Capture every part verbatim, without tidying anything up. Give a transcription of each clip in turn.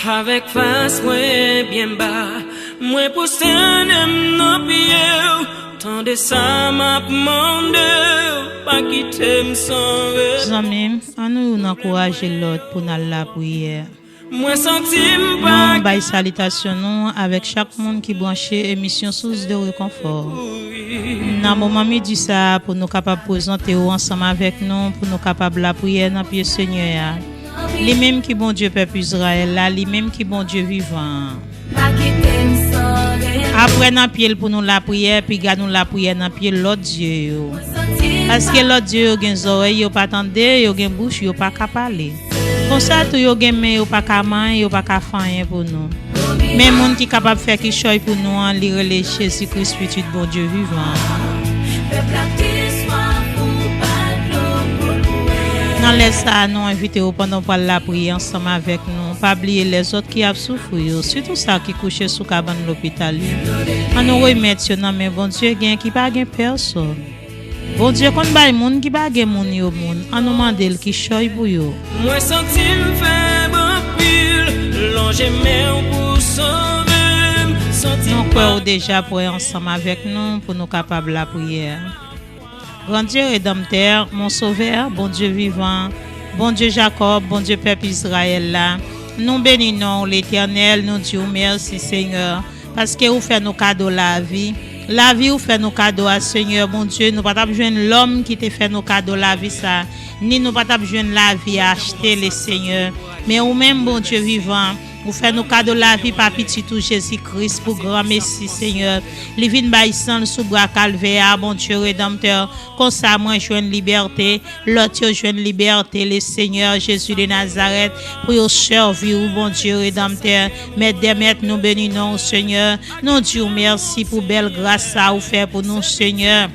Avèk fas mwen byen ba, mwen pwostène m nan pye w. Tande sa m ap mande w, pa kite m san rele. Zanmi m, ann nou youn ankouraje lòt pou n al lapriyè. Mwen santi m pa. Nou bay salitasyon nou avèk chak moun ki branche emisyon Source de Réconfort. Nan moman midi sa a, pou nou kapab prezante w ansanm avèk nou, pou nou kapab lapriyè nan pye Senyè a. Li menm ki Bondye pèp Izrayèl la, li menm ki Bondye vivan an. Aprann nan pye l pou nou lapriyè, piga nou lapriyè nan pye lòt dye yo. Paske lòt dye yo gen zòrèy, yo pa tande, yo gen bouch, yo pa ka pale. Konsa tou yo gen men, yo pa ka manyen, yo pa ka fè anyen pou nou. Men moun ki kapab fè kichòy pou nou an, li rele Jezi Kris, Pitit Bondye vivan an. Nan lè sa a, nou envite w pandan w pral lapriyè ansanm avèk nou. Pa bliye lèzòt ki ap soufri yo, sitou sa ki kouche sou kabann lopital yo. Ann nou remèt yo nan men Bondye, gen ki pa gen pèsòn. Bondye konn bay moun ki pa gen moun yo moun. Ann nou mande l kichòy pou yo. Mwen santi m fèb anpil, lonje men w pou sove m. Santi m. Nou kwè w deja prè ansanm avèk nou pou nou kapab lapriyè. Grandye Redanmtè, mon Sovè, Bondye vivan, Bondye Jakòb, Bondye pèp Izrayèl la, nou beni non w, Letènèl, nou di w mèsi, Senyè, paske ou fè nou kado lavi. Lavi ou fè nou kado a, Senyè Bondye, nou pa t ap jwenn lòm ki te fè nou kado lavi sa, ni nou pa t ap jwenn lavi a achte, le Senyè. Men ou menm, Bondye vivan, ou fè nou kado lavi pa Pitit ou, Jezi Kris, pou granmesi, Senyè. Li vin bay san l sou bwa Kalvè a, Bondye Redanmtè. Konsa, mwen jwenn libète, lòt yo jwenn libète, le Senyè Jezi de Nazarèt, pou yo sèvi w, Bondye Redanmtè. Mèt dè mèt, nou beni non w, Senyè. Nou di w mèsi pou bèl gras sa ou fè pou nou, Senyè.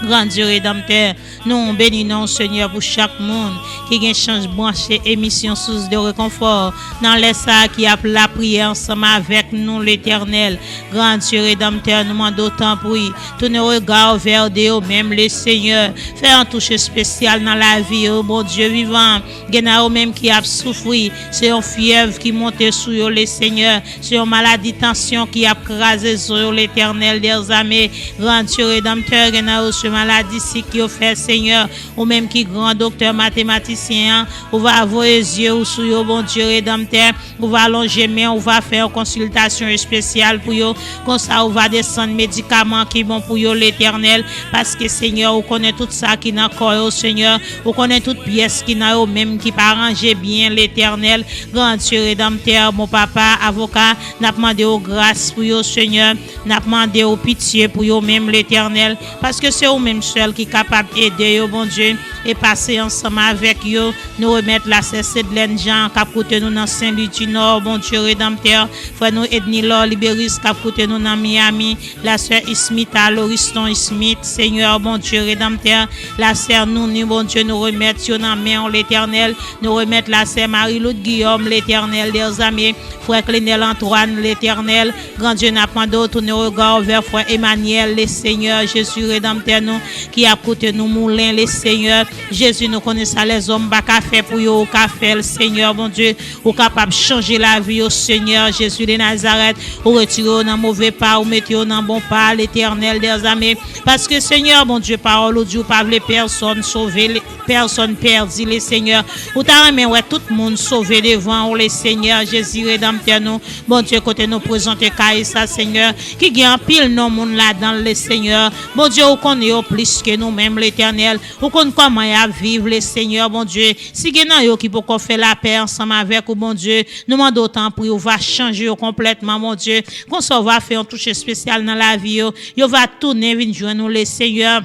Grandye Redanmtè, nou beni non w, Senyè, pou chak moun ki gen chans branche emisyon Source de Réconfort nan lè sa a, ki ap lapriyè ansanm avèk nou, Letènèl. Grandye Redanmtè, nou mande w tanpri, tounen rega w vè de yo menm, le Senyè. Fè yon touch espesyal nan lavi yo, Bondye vivan. Gen nan yo menm ki ap soufri, se yon fyèv ki monte sou yo, le Senyè. Se yon maladi tansyon ki ap kraze zo yo, Letènèl dèzame. Grandye Redanmtè, gen nan yo se maladi sik yo fè, Senyè. Ou menm ki gran doktè matematisyen an, ou va voye zye ou sou yo, Bondye Redanmtè. Ou va lonje men, ou va fè yon konsiltasyon espesyal pou yo. Konsa, ou va desann medikaman ki bon pou yo, Letènèl. Paske, Senyè, ou konnen tout sa ki nan kò yo, Senyè. Ou konnen tout pyès ki nan yo menm ki pa ranje byen, Letènèl. Grandye Redanmtè, bon Papa, avoka, n ap mande w gras pou yo, Senyè. N ap mande w pitye pou yo menm, Letènèl, paske se ou menm sèl ki kapab ede yo, Bondye, e pase ansanm avèk yo. Nou remèt la sè Sedlèn Jan k ap koute nou nan Sen Lwi di Nò, Bondye Redanmtè, frè nou Ednilò Liberis k ap koute nou nan Miami, la sè Ismita Loriston Smith, Senyè, Bondye Redanmtè, la sè Nouni, Bondye, nou remèt yo nan men w, Letènèl. Nou remèt la sè Marie Lourdes Guillaume, Letènèl dèzame, frè Clenel Antoine, Letènèl, Grandye, n ap mande w tounen rega w vè frè Emmanuel, le Senyè, Jezi Redanmtè nou, ki ap koute nou moulen, le Senyè. Jezi, nou konnen sa lèzòm pa ka fè pou yo, ou ka fè l, Senyè Bondye. Ou kapab chanje lavi yo, Senyè, Jezi de Nazarèt. Ou retire yo nan move pa, ou mete yo nan bon pa, Letènèl dèzame. Paske, Senyè Bondye, pawòl ou di ou pa vle pèsòn sove, pèsòn pèdi, le Senyè. Ou ta renmen wè tout moun sove devan ou, le Senyè Jezi, Redanmtè nou. Bondye, kote nou prezante kay sa, Senyè, ki gen anpil non moun ladan l, le Senyè. Bondye, ou konnen yo plis ke nou menm, Letènèl. Ou konn kòman y ap viv, le Senyè, Bondye. Si gen nan yo ki poko fè lapè ansanm avèk ou, Bondye, nou mande w tanpri, ou va chanje yo konplètman, Bondye. Konsa, ou va fè yon touch espesyal nan lavi yo. Yo va tounen vin jwenn ou, le Senyè.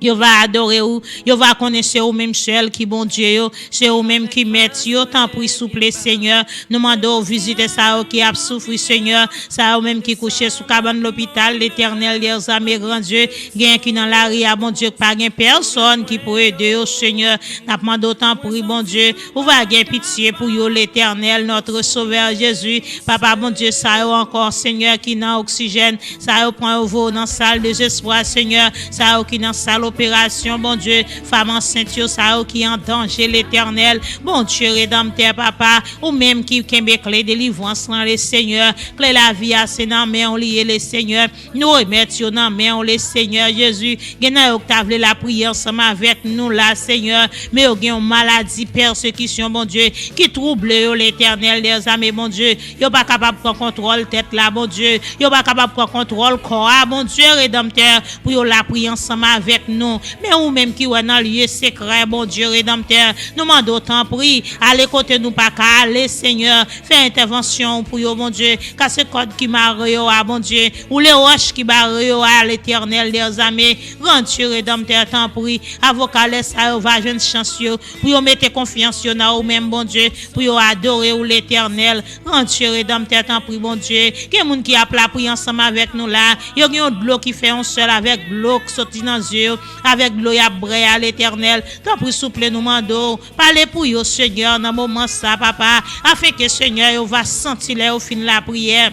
Yo va adore ou, yo va konnen se ou menm sèl ki Bondye yo, se ou menm ki mèt yo. Tanpri, souple, Senyè, nou mande w vizite sa yo ki ap soufri, Senyè, sa yo menm ki kouche sou kabann lopital, Letènèl dèzame, Grandye, gen ki nan lari a, Bondye, pa gen pèsòn ki pou ede yo, Senyè, n ap mande w, tanpri, Bondye, ou va gen pitye pou yo, Letènèl, notre Sauveur Jésus, Papa Bondye, sa yo ankò, Senyè, ki nan oksijèn, sa yo pran yo voye yo nan sal dezespwa, Senyè, sa yo ki nan sal operasyon, Bondye, fanm ansent yo, sa yo ki an danje, Letènèl, Bondye redanmtè, papa, ou menm ki kenbe kle delivrans lan, le Senyè, kle lavi a, se nan men w li ye, le Senyè, nou remèt yo nan men w, le Senyè Jezi, gen nan yo ki ta vle lapriyè ansanm avèk nou la, Senyè, men yo gen yon maladi, pèsekisyon, Bondye, ki twouble yo, Letènèl dèzame, Bondye, yo pa kapab pran kontwòl tèt la, Bondye, yo pa kapab pran kontwòl kò a, Bondye, redanmtè, pou yo lapriyè ansanm avèk nou. Men ou menm ki wè nan lye sekrè, Bondye redanmtè, nou mande w tanpri, ale kote nou pa ka ale, Senyè, fè entèvansyon w pou yo, Bondye, kase kòd ki mare yo a, Bondye, woule wòch ki bare yo a, Letènèl dèzame, Bondye redanmtè, tanpri, avoka lè sa yo va jwenn chans yo, pou yo mete konfyans yo nan ou menm, Bondye, pou yo adore w, Letènèl, Bondye redanmtè, tanpri, Bondye. Gen moun ki ap lapriyè ansanm avèk nou la. Yo gen yon dlo ki fè yon sèl avèk dlo k soti nan zye yo, avèk dlo y ap bwè a, Letènèl. Tanpri, souple, nou mande w, pale pou yo, Senyè, nan moman sa, papa, afenke, Senyè, yo va santi lè yo fin lapriyè.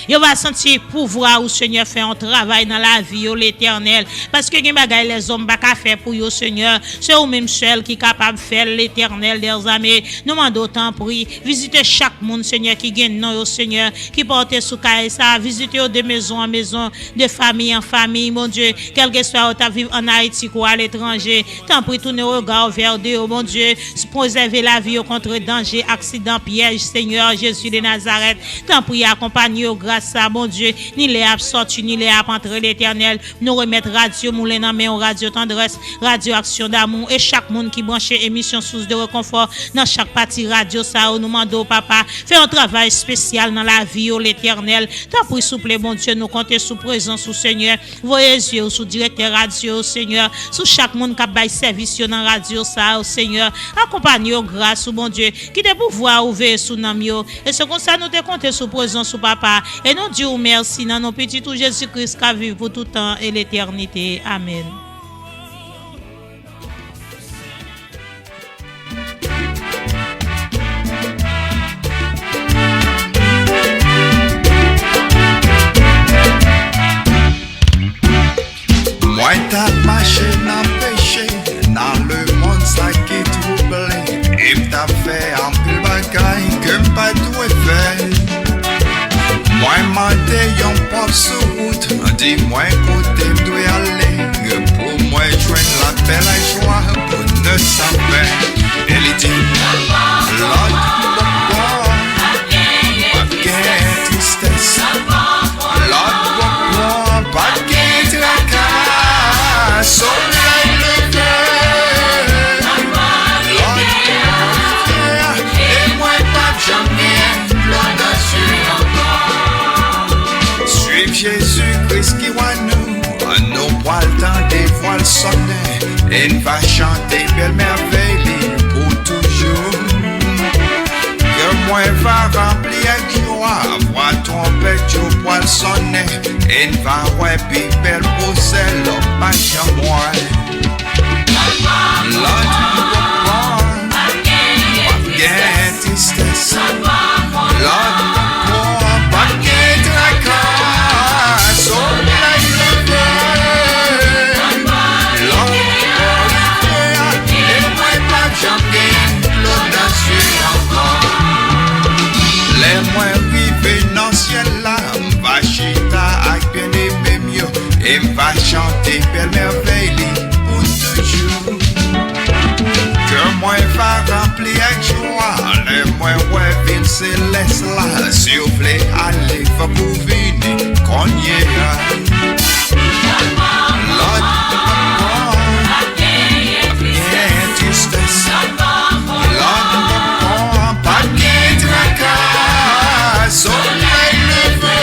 Yo va santi pouvwa ou, Senyè, fè yon travay nan lavi yo, Letènèl. Paske gen bagay lèzòm pa ka fè pou yo, Senyè. Se ou menm sèl ki kapab fè l, Letènèl dèzame. Nou mande w, tanpri, vizite chak moun, Senyè, ki gen non yo, Senyè, ki pote sou kay sa a. Vizite yo de mezon an mezon, de famiy an famiy, Bondye. Kèlkeswa yo t ap viv ann Ayiti kou aletranje, tanpri, tounen rega w vè de yo, Bondye. Prezève lavi yo kont danje, aksidan, pyèj, Senyè Jezi de Nazarèt. Tanpri, akonpaye yo gras sa, Bondye, ni lè y ap sòti, ni lè y ap antre, Letènèl. Nou remèt Radyo Moulen nan men w, Radyo Tandrès, Radyo Aksyon Damou, e chak moun ki branche emisyon Source de Réconfort nan chak pati radyo sa yo, nou mande w, papa, fè yon travay espesyal nan lavi yo, Letènèl. Tanpri, souple, Bondye, nou konte sou prezans ou, Senyè. Voye zye w sou direktè radyo yo, Senyè, sou chak moun k ap bay sèvis yo nan radyo sa yo, Senyè. Akonpaye yo gras ou, Bondye. Kite pouvwa ou veye sou nanm yo. E se konsa nou te konte sou prezans ou, Papa. E nou di w mèsi nan non Pitit ou Jezi Kris k ap viv pou tout tan e letènite. Amèn. Mwen t ap mache nan peche, nan lemonn sa ki twouble, e m t ap fè anpil bagay ke m pa dwe fè. Mwen mande yon pòv sou wout, di mwen kote m dwe ale, pou mwen jwenn lapè, lajwa, bonè san fen. E li di, lòt bò, p ap gen tristès. Lòt bò, p ap gen traka. Solèy leve. Lòt bò, e mwen p ap janm gen dlo nan je ankò. Swiv Jezi Kris ki wa nou, nou pral tande vwa l sonnen, e n va chante bèl mèvèy li pou toujou. Kè mwen va ranpli ak jwa, vwa twonpèt yo pral sonnen, e n va wè pi bèl pwosè lòm pa janm wè. Lòt bò, p ap gen tristès. Lòt bò, p ap gen traka. Solèy leve. Lòt bò rivyè a, e mwen p ap janm gen dlo nan je ankò. Lè mwen rive nan syèl la, m va chita ak byeneme m yo, e m va chante bèl mèvèy li pou toujou. Kè mwen va ranpli ak jwa, lè mwen wè vil selès la. Si w vle ale, fòk ou vini kounye a. Lòt bò, p ap gen tristès. Lòt bò, p ap gen traka. Solèy leve.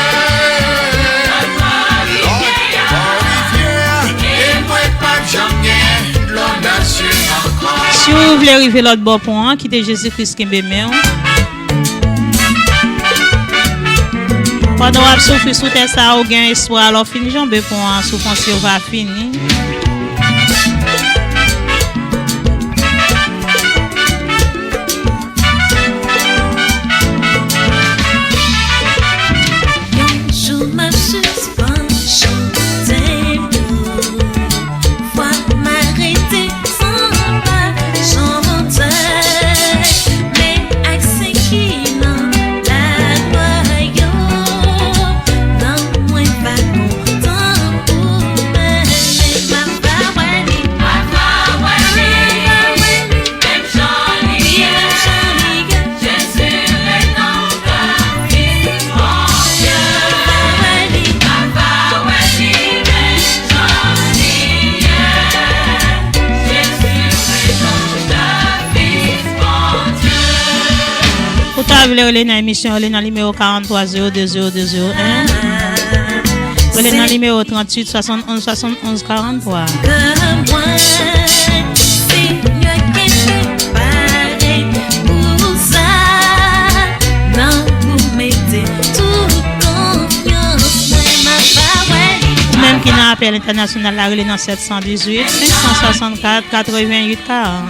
Lòt bò rivyè a, e mwen p ap janm gen dlo nan je ankò. Si w vle rive lòt bò pon an, kite Jezi Kris kenbe men w. Pandan w ap soufri sou tè sa a, ou gen espwa, lè w fin janbe pon an, soufrans yo va fini. Yon jou m ap sispann chante pou ou. Fwa Sa vle rele nan emisyon, rele nan nimewo karant twa zewo de zewo de zewo en. Rele nan nimewo trant uit swasann onz swasann onz karant twa. Ou menm ki nan apèl entènasyonal la, rele nan sèt san dizuit, senk san swasannkat, katreven uit karant.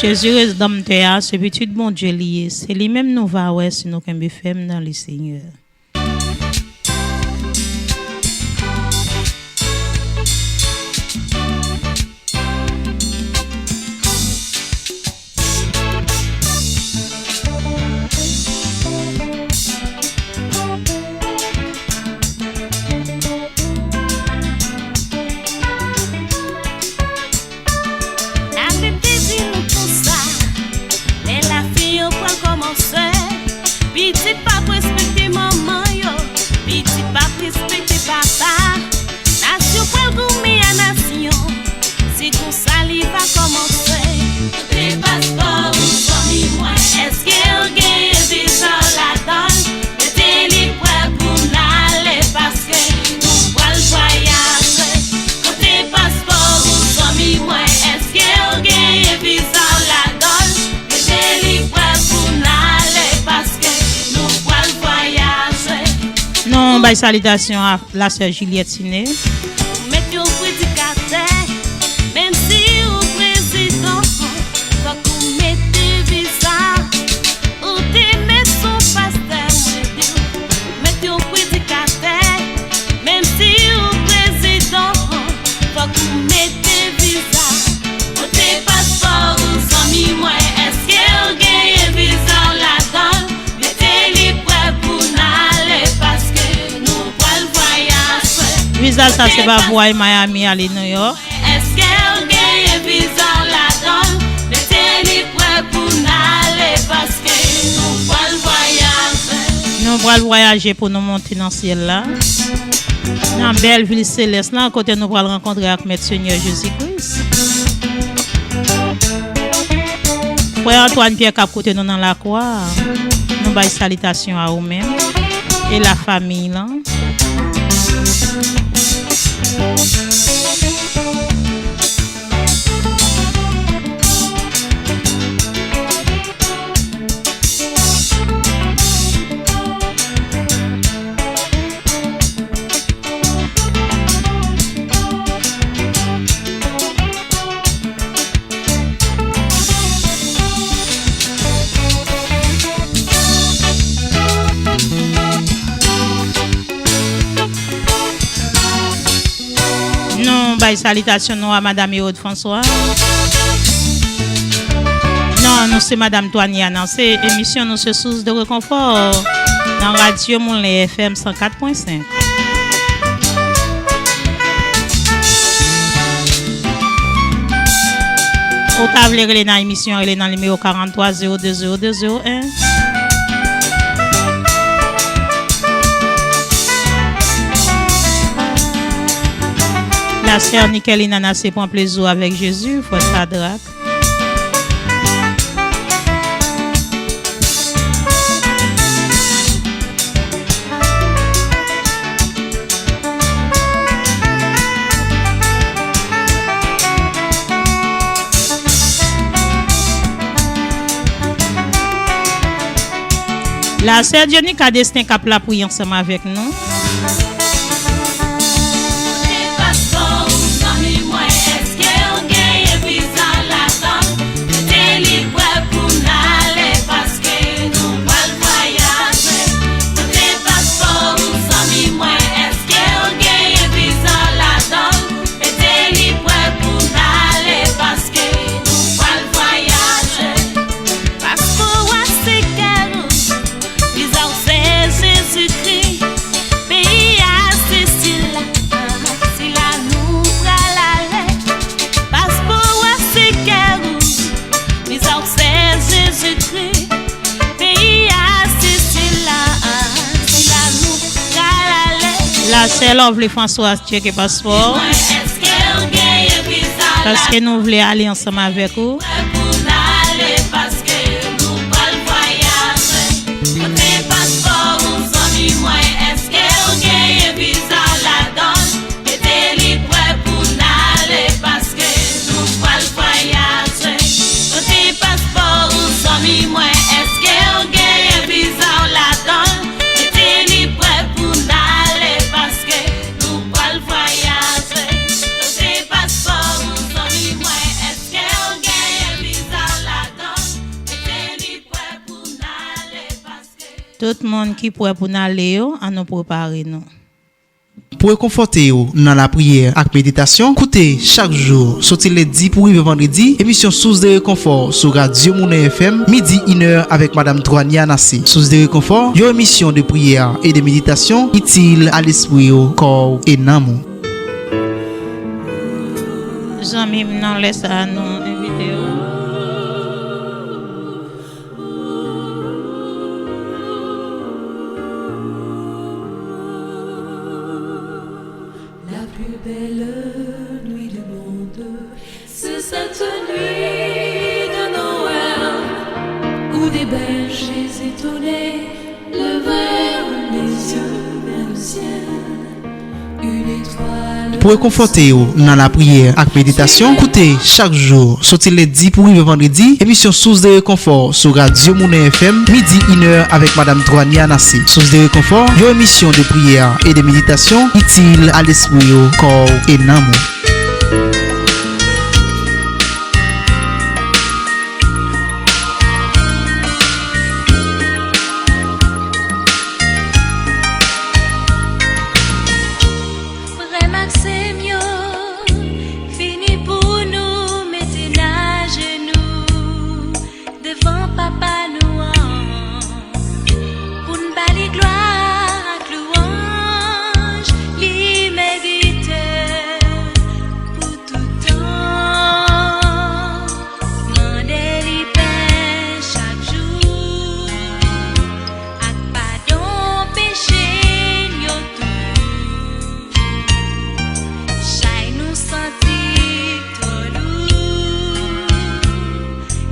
Jezi, Redanmtè a, se Pitit Bondye li ye. Se li menm nou va wè si nou kenbe fèm nan li, Senyè. Labib te di nou konsa, lè lafen yo pral kòmanse, pitit p ap respekte manman yo, pitit p ap respekte papa, nasyon pral goumen a nasyon, se konsa li va kòmanse. Kote paspò ou zanmi mwen, èske w genyen viza w ladan l? Mete li prè pou n ale, paske nou pral vwayaje. Kote paspò ou zanmi mwen, èske w genyen viza w ladan l? Mete li prè pou n ale, paske nou pral vwayaje. Nou bay salitasyon a la sè Juliette Siné. Ou mèt yon predikatè, menm si ou prezidan, fòk ou mete viza. Ou te mèt son pastè, mwen di w, ou mèt yon predikatè, menm si ou prezidan, fòk ou mete viza. Kote paspò ou zanmi mwen, èske w genyen viza w ladan l? Mete li prè pou n ale, paske nou pral vwayaje. Viza sa se pa pou w al Miami, ale New York. Èske w genyen viza w ladan l? Mete li prè pou n ale, paske nou pral vwayaje. Nou pral vwayaje pou nou monte nan syèl la. Nan bèl vil selès lan, kote nou pral rankontre ak Mèt Senyè Jezi Kris. Frè Antoine Pierre k ap koute nou nan lakwa, nou bay salitasyon a ou menm e lafanmi lan. Nou bay salitasyon nou a Madam Hérode François. Non, nou se Madam Twani Ananse. Emisyon nou se Source de Réconfort nan Radyo Moulin F M san kat pwen senk. Ou ta vle rele nan emisyon, rele nan nimewo karant twa zewo de zewo de zewo en. La sè Nikelina Nase pran plezi w avèk Jezi, frè Sadrak. La sè Djenika Destin k ap lapriyè ansanm avèk nou. Kote paspò ou, zanmi mwen, èske w genyen viza ladan l? Mete li prè pou n ale, paske nou pral vwayaje. Kote paspò ou, zanmi mwen, èske w genyen viza ladan l? Mete li prè pou n ale, paske nou pral vwayaje. Paspò a se kè nou, viza w se Jezikri. Peyi a se sila, sila nou pral ale. Paspò a se kè nou, viza w se Jezikri. Peyi a se sila, sila nou pral ale. La sè Lovely Françoise tcheke paspò. Paske nou vle ale ansanm avèk ou. Kote paspò ou, zanmi mwen, èske w genyen viza ladan l? Mete li prè pou n ale, paske nou pral vwayaje. Kote paspò ou, zanmi mwen, èske w genyen viza w ladan l? Mete li prè pou n ale, paske nou pral vwayaje. Kote paspò ou, zanmi mwen, èske w genyen viza w ladan l? Mete li prè pou n ale, paske... Tout moun ki prè pou n ale yo, ann nou prepare nou. Pou rekonfòte w nan lapriyè ak meditasyon, koute chak jou, soti lendi pou rive vandredi, emisyon Source de Réconfort sou Radyo Moulin F M, midi inè avèk Madam Droania Nassé. Source de Réconfort, yon emisyon de priyè e de meditasyon itil a lespri w, kò w e nanm ou. Zanmi m, nan lè sa a, nou envite w. La plus belle nuit du monde, c'est cette nuit de Noël, où des bergers étonnés levèrent les yeux vers le ciel. Une étoile... Pou rekonfòte w nan lapriyè ak meditasyon, koute chak jou, soti lendi pou rive vandredi, emisyon Source de Réconfort sou Radyo Moulin F M, midi inè avèk Madam Droania Nassé. Source de Réconfort, yon emisyon de priyè e de meditasyon itil a lespri w, kò w e nanm ou. Frè m ak sè m yo, fini pou nou mete n ajenou devan Papa nou an, pou n ba li glwa ak louwanj li merite pou tout tan. Mande li pen chak jou ak padon peche n yo tou. Chay nou santi twò lou,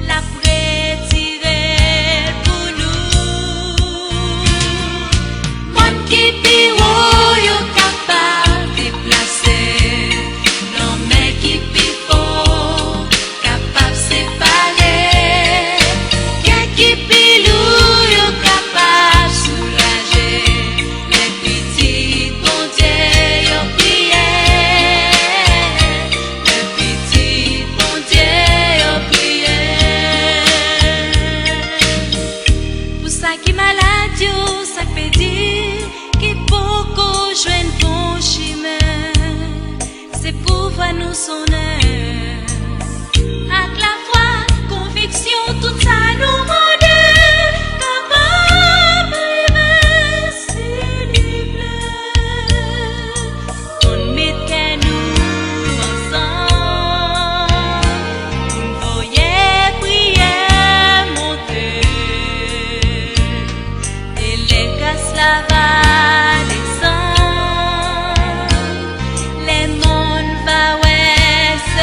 l ap retire l pou nou. Mòn ki pi wo yo kapab deplase, lanmè ki pi fon kapab separe, kè ki pi lou yo kapab soulaje. Lè pitit Bondye yo priye, lè pitit Bondye yo priye. Pou sa ki malad yo, sa k pèdi, ki poko jwenn bon chimen, se pou vwa nou sonnen ak lafwa, konviksyon, tout sa nou mande kapab rive si li vle. Ann met kè nou ansanm pou n voye priyè monte. E lè gras la va desann, lèmonn va wè se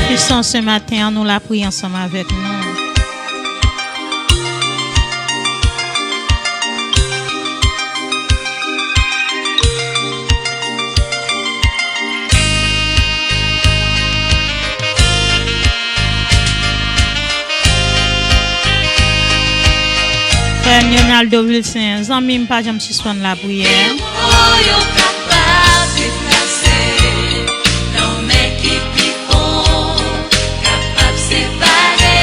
Pwisan, se maten an, nou la priye ansanm avèk nou. Frè Leonardo Vilsen, zanmi m, pa janm sispann lapriyè. Yo kapab deplase nan men ki pi fon, kapab separe.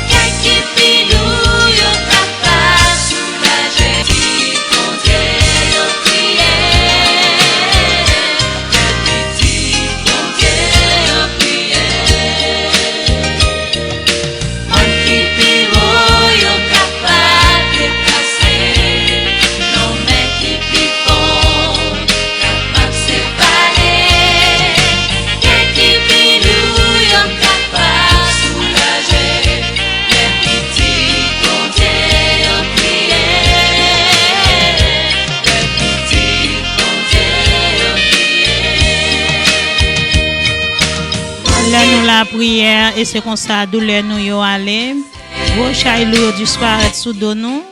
Kè ki pi lou, yo kapab soulaje. Pitit Bondye yo priye. Kè pitit Bondye yo priye. Mòn ki pi wo, yo kapab deplase. Lanmè ki pi fon kapab separe. Kè ki pi lou, yo kapab soulaje. Lè pitit Bondye yo priye. Lè pitit Bondye yo priye. Lè nou lapriyè, e se konsa doulè nou yo ale. Gwo chay lou yo disparèt sou do nou.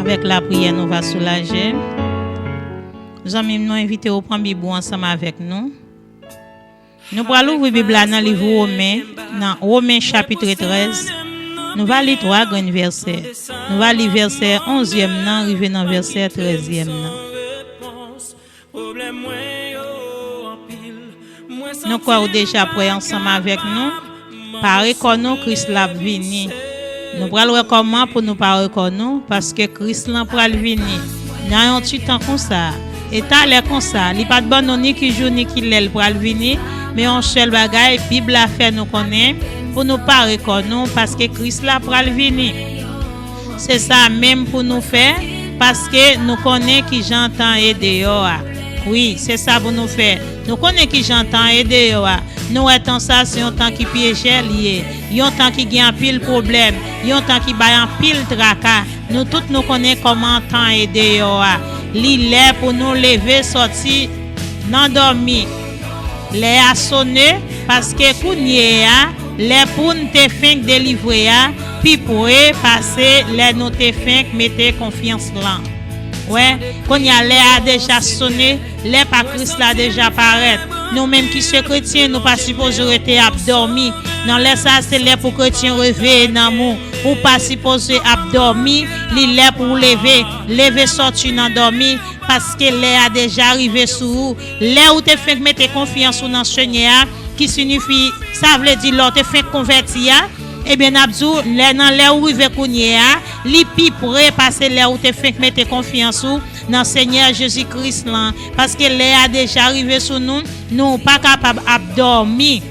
Avèk lapriyè, nou va soulaje. Zanmi m, nou envite w pran Bib ou ansanm avèk nou. Nou pral ouvri Bib la nan liv Women, nan Women chapit trèz. Nou va li twa grenn vèsè. Nou va li vèsè onzyèm nan rive nan vèsè trèzyèm nan. Nou kwè ou deja prè ansanm avèk nou. Pare kò nou, Kris la ap vini. Nou pral wè kòman pou nou pare kò nou, paske Kris lan pral vini nan yon ti tan konsa. E talè konsa, li pa t ban nou ni ki jou ni ki lè l pral vini, men yon sèl bagay, Bib la fè nou konnen pou nou pare kò nou, paske Kris la pral vini. Se sa menm pou nou fè, paske nou konnen kijan tan ye deyò a. Wi, se sa pou nou fè. Nou konnen kijan tan ye deyò a. Nou wè tan sa se yon tan ki pyejè li ye, yon tan ki gen anpil pwoblèm, yon tan ki bay anpil traka. Nou tout nou konnen kòman tan ye deyò a. Li lè pou nou leve sòti nan dòmi. Lè a sone, paske kounye a, lè pou n te fenk delivre a, pi pre pase lè nou te fenk mete konfyans lan. Wè, kounye a lè a deja sone, lè pa Kris la deja parèt. Nou menm ki se kretyen, nou pa sipoze rete ap dòmi. Nan lè sa, se lè pou kretyen reveye nanm ou. Ou pa sipoze ap dòmi, li lè pou w leve. Leve sòti nan dòmi, paske lè a deja rive sou ou. Lè ou te fenk mete konfyans ou nan Senyè a, ki sinifi, sa vle di lè w te fenk konvèti a, ebyen, n ap di w, lè nan lè ou rive kounye a, li pi pre pase lè ou te fenk mete konfyans ou nan Senyè Jezi Kris lan, paske lè a deja rive sou nou, nou pa kapab ap dòmi.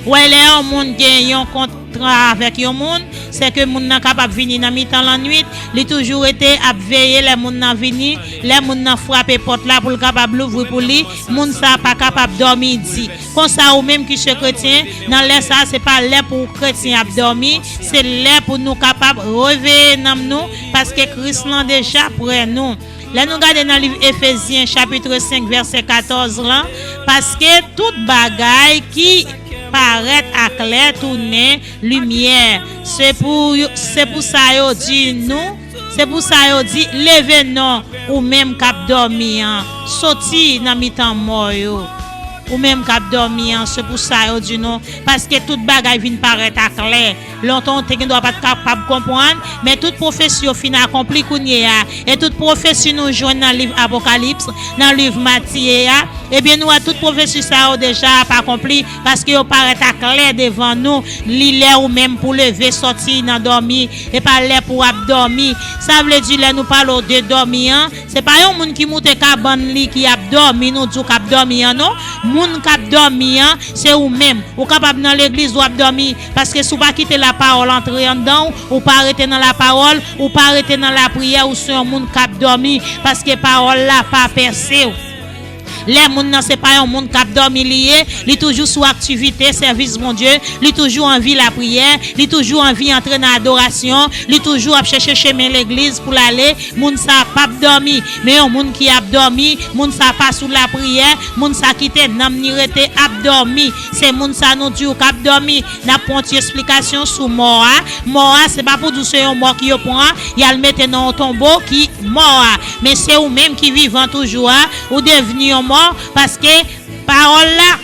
Wè, lè yon moun gen yon kontra avèk yon moun, se ke moun nan kapab vini nan mitan lannwit, li toujou rete ap veye lè moun nan vini, lè moun nan frape pòt la pou l kapab louvri pou li, moun sa a pa kapab dòmi di. Konsa, ou menm ki se kretyen, nan lè sa a, se pa lè pou kretyen ap dòmi, se lè pou nou kapab reveye nanm nou, paske Kris lan deja prè nou. Lè nou gade nan liv Efezyen, chapit senk, vèsè katòz lan, paske tout bagay ki parèt aklè tounen limyè. Se pou yo, se pou sa yo di nou, se pou sa yo di, leve non, ou menm k ap dòmi an, soti nan mitan mò yo. Ou menm k ap dòmi an, se pou sa yo di nou, paske tout bagay vin parèt aklè. Lontan, w te gen dwa pa t kapab konprann, men tout pwofesi yo fin akonpli kounye a. E tout pwofesi nou jwenn nan liv Apokalips, nan liv Matye a, ebyen, nou wè tout pwofesi sa yo deja ap akonpli, paske yo parèt aklè devan nou. Li lè ou menm pou leve sòti nan dòmi, e pa lè pou w ap dòmi. Sa vle di, lè nou pale w de dòmi an, se pa yon moun ki moute kabann li ki ap dòmi, nou di w k ap dòmi an, non. Moun k ap dòmi an, se ou menm. Ou kapab nan legliz, w ap dòmi, paske si w pa kite lapawòl antre anndan w, ou pa rete nan lapawòl, ou pa rete nan lapriyè, ou se yon moun k ap dòmi, paske pawòl la pa pèse w. Lè moun nan se pa yon moun k ap dòmi li ye, li toujou sou aktivite sèvis Bondye, li toujou anvi lapriyè, li toujou anvi antre nan adorasyon, li toujou ap chèche chemen legliz pou l ale, moun sa a p ap dòmi. Men yon moun ki ap dòmi, moun sa a pa sou lapriyè, moun sa a kite nanm ni rete ap dòmi. Se moun sa a nou di w k ap dòmi. N ap pran yon ti esplikasyon sou mò a. Mò a, se pa pou di w se yon mò ki yo pran, y al mete nan yon tonbo ki mò a. Men se ou menm ki vivan toujou a, ou devni yon mò, paske pawòl la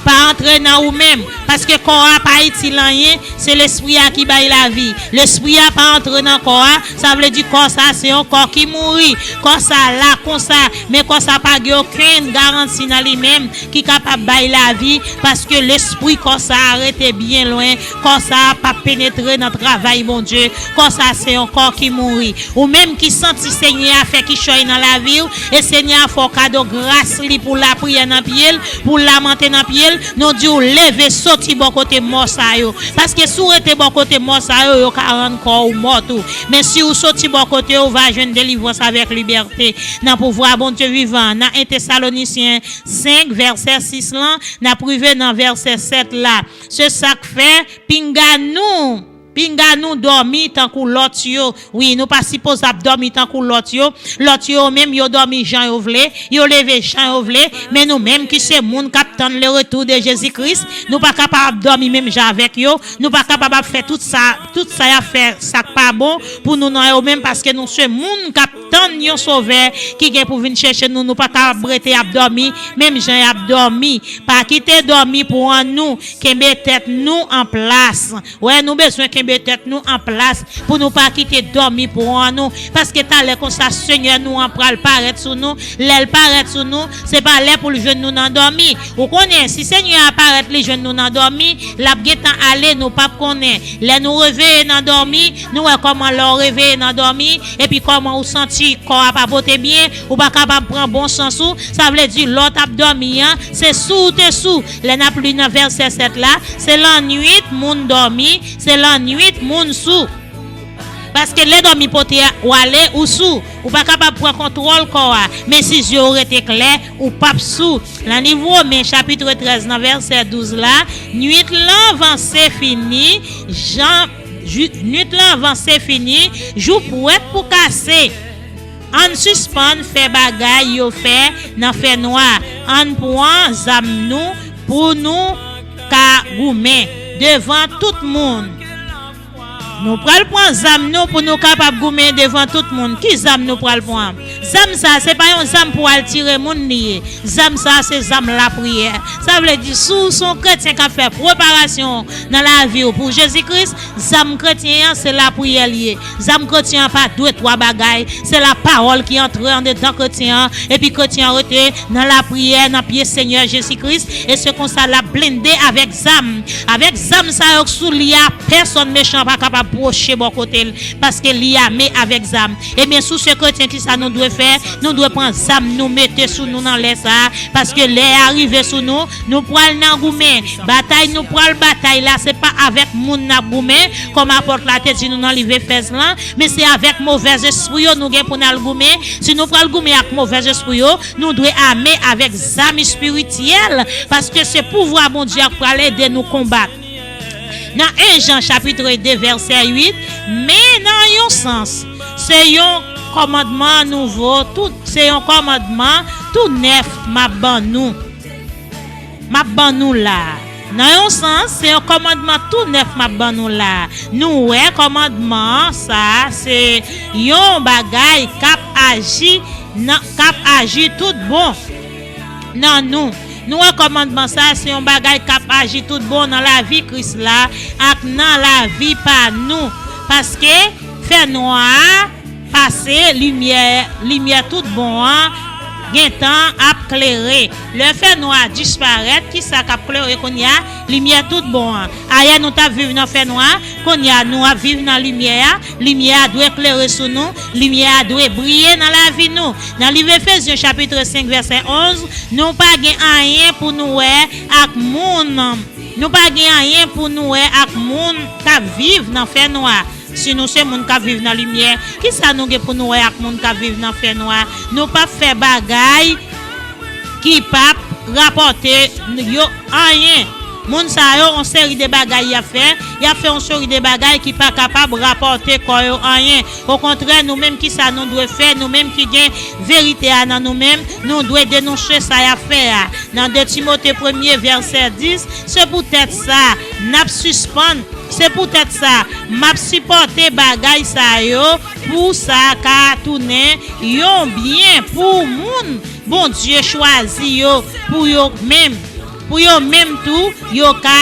pa antre nan ou menm, paske kò a pa itil anyen, se lespri a ki bay lavi. Lespri a pa antre nan kò a, sa vle di kò sa se yon kò ki mouri. Kò sa la konsa, men kò sa pa gen okenn garanti nan li menm ki kapab bay lavi, paske lespri kò sa a rete byen lwen. Kò sa a p ap penetre nan travay Bondye. Kò sa a se yon kò ki mouri. Ou menm ki santi Senyè a fè kichòy nan lavi w, e Senyè a fè w kado gras li pou lapriyè nan pye l, pou lamante nan pye l, nou di w leve soti bò kote mò sa yo. Paske si w rete bò kote mò sa yo, yo ka rann kò w mò tou. Men si w soti bò kote yo, w va jwenn delivrans avèk libète nan pouvwa Bondye vivan an. Nan en Tesalonisyen senk, vèsè sis lan, n ap rive nan vèsè sèt la. Se sa k fè, pinga nou, pinga nou dòmi tankou lòt yo. Wi, nou pa sipoze ap dòmi tankou lòt yo. Lòt yo menm, yo dòmi jan yo vle, yo leve jan yo vle. Men nou menm ki se moun k ap tann le retour de Jezi Kris, nou pa kapab ap dòmi menm jan avèk yo. Nou pa kapab ap fè tout sa, tout sa y ap fè, sa k pa bon pou nou nan yo menm, paske nou se moun k ap tann yon Sovè ki gen pou vin chèche nou. Nou pa kapab rete ap dòmi menm jan y ap dòmi. Pa kite dòmi pran nou. Kenbe tèt nou an plas. Wè, nou bezwen kenbe tèt nou an plas pou nou pa kite dòmi pran nou. Paske talè konsa, Senyè nou an pral parèt sou nou. Lè l parèt sou nou, se pa lè pou l jwenn nou nan dòmi. Ou konnen, si Senyè a parèt, li jwenn nou nan dòmi, l ap gentan ale, nou p ap konnen. Lè nou reveye nan dòmi, nou wè kòman lè w reveye nan dòmi, epi kòman ou santi kò a pa pote byen, ou pa kapab pran bon sans ou, sa vle di lè w t ap dòmi an, se sou ou te sou. Lè n ap li nan vèsè sèt la, se lannwit moun dòmi, se lannwit moun sou. Paske lè dòmi pote w ale, ou sou. Ou pa kapab pran kontwòl kò a. Men si zye w rete klè, ou p ap sou. Nan liv Women, chapit trèz, nan vèsè douz la, nwit lan vanse fini, jan, ju-, nwit lan vanse fini, jou prèt pou kase. Ann sispann fè bagay yo fè nan fènwa. Ann pran zam nou pou nou ka goumen devan tout moun. Nou pral pran zam nou pou nou kapab goumen devan tout moun. Ki zam nou pral pran? Zam sa, se pa yon zam pou al tire moun li ye. Zam sa, se zam lapriyè. Sa vle di, si w se yon kretyen k ap fè preparasyon nan lavi w pou Jezi Kris, zam kretyen an, se lapriyè li ye. Zam kretyen an pa de twa bagay. Se lapawòl ki antre andedan kretyen an, epi kretyen an rete nan lapriyè, nan pye Senyè Jezi Kris, e se konsa l ap blende avèk zam. Avèk zam sa yo k sou li a, pèsòn mechan pa kapab pwoche bò kote l, paske li ame avèk zam. Ebyen, si w se kretyen, kisa nou dwe fè? Nou dwe pran zam nou mete sou nou nan lè sa a, paske lè a rive sou nou, nou pral nan goumen. Batay nou pral batay la, se pa avèk moun n ap goumen, kòm apòt la te di nou nan liv Efèz lan, men se avèk movèzespri yo nou gen pou n al goumen. Si nou pral goumen ak movèzespri yo, nou dwe ame avèk zam espirityèl, paske se pouvwa Bondye a k pral ede nou konbat. Nan en Jan chapit de vèsè uit, men nan yon sans, se yon kòmandman nouvo, tout, se yon kòmandman tou nèf m ap ban nou. M ap ban nou la. Nan yon sans, se yon kòmandman tou nèf m ap ban nou la. Nou wè kòmandman sa a, se yon bagay k ap aji nan, k ap aji tout bon nan nou. Nou wè kòmandman sa a, se yon bagay k ap aji tout bon nan lavi Kris la ak nan lavi pa nou. Paske fènwa a pase, limyè, limyè tout bon an gentan ap klere. Lè fènwa a disparèt, kisa k ap klere kounye a? Limyè tout bon an. Ayè nou t ap viv nan fènwa, kounye a nou ap viv nan limyè a. Limyè a dwe klere sou nou, limyè a dwe briye nan lavi nou. Nan liv Efezyen chapit senk vèsè onz, nou pa gen anyen pou nou wè ak moun, nou pa gen anyen pou nou wè ak moun k ap viv nan fènwa. Si nou se moun k ap viv nan limyè, kisa nou gen pou nou wè ak moun k ap viv nan fènwa? Nou p ap fè bagay ki p ap rapòte yo anyen. Moun sa yo, yon seri de bagay y ap fè, y ap fè yon seri de bagay ki pa kapab rapòte kò yo anyen. Okontrè, nou menm, ki sa nou dwe fè? Nou menm ki gen verite a nan nou menm, nou dwe denonse sa y ap fè a. Nan de Timote premye, vèsè dis, se poutèt sa, n ap sispann, se poutèt sa, m ap sipòte bagay sa yo, pou sa ka tounen yon byen pou moun Bondye chwazi yo, pou yo menm, pou yo menm tou, yo ka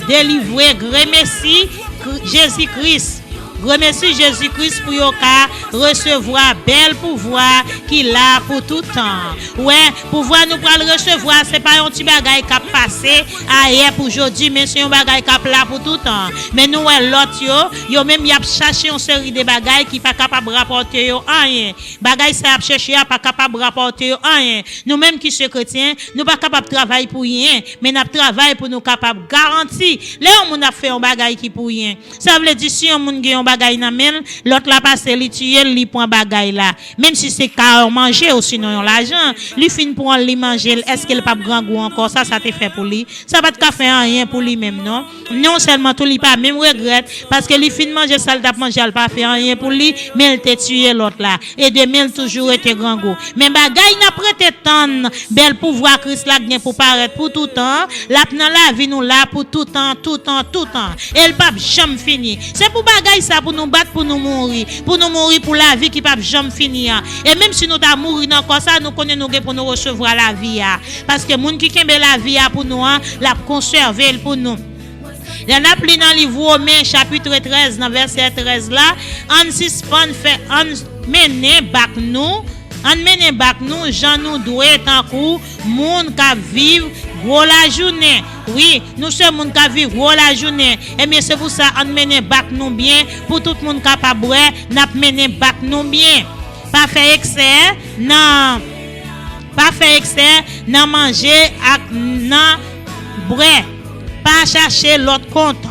delivre gremesi Kri-, Jezi Kris. Gremesi Jezi Kris, pou yo ka resevwa bèl pouvwa ki la pou tout tan. Wè, pouvwa nou pral resevwa, se pa yon ti bagay k ap pase ayè pou jodi, men se yon bagay k ap la pou tout tan. Men nou wè lòt yo, yo menm y ap chache yon seri de bagay ki pa kapab rapòte yo anyen. Bagay sa y ap chèche a pa kapab rapòte yo anyen. Nou menm ki se kretyen, nou pa kapab travay pou yen, men n ap travay pou nou kapab garanti. Lè yon moun ap fè yon bagay ki pou yen, sa vle di si yon moun gen yon bagay nan men l, lòt la pase li tiye l, li pran bagay la. Menm si se ka yon manje osinon yon lajan, li fin pran l, li manje l, èske l p ap grangou ankò? Sa, sa te fè pou li. Sa pa t ka fè anyen pou li menm, non. Non sèlman tou, li pa menm regrèt, paske li fin manje sa l t ap manje a, l pa fè anyen pou li, men l te tiye lòt la. E demen, l toujou rete grangou. Men bagay n ap rete tann, bèl pouvwa Kris la gen pou parèt pou toutan, l ap nan lavi nou la pou toutan, toutan, toutan. E l p ap janm fini. Se pou bagay sa pou nou bat, pou nou mouri. Pou nou mouri pou lavi ki p ap janm fini an. E menm si nou ta mouri nan kò sa, nou konnen nou gen pou nou resevwa lavi a. Paske moun ki kenbe lavi a pou nou an, l ap konsève l pou nou. Lè n ap li nan liv Women, chapit trèz, nan vèsè trèz la, ann sispann fè, ann mennen bak nou, ann mennen bak nou jan nou dwe, tankou moun k ap viv gwo lajounen. Wi, nou se moun k ap viv gwo lajounen. Ebyen, se pou sa, ann mennen bak nou byen, pou tout moun kapab wè n ap mennen bak nou byen. Pa fè eksè nan, pa fè eksè nan manje ak nan bwè. Pa chache lòt kont.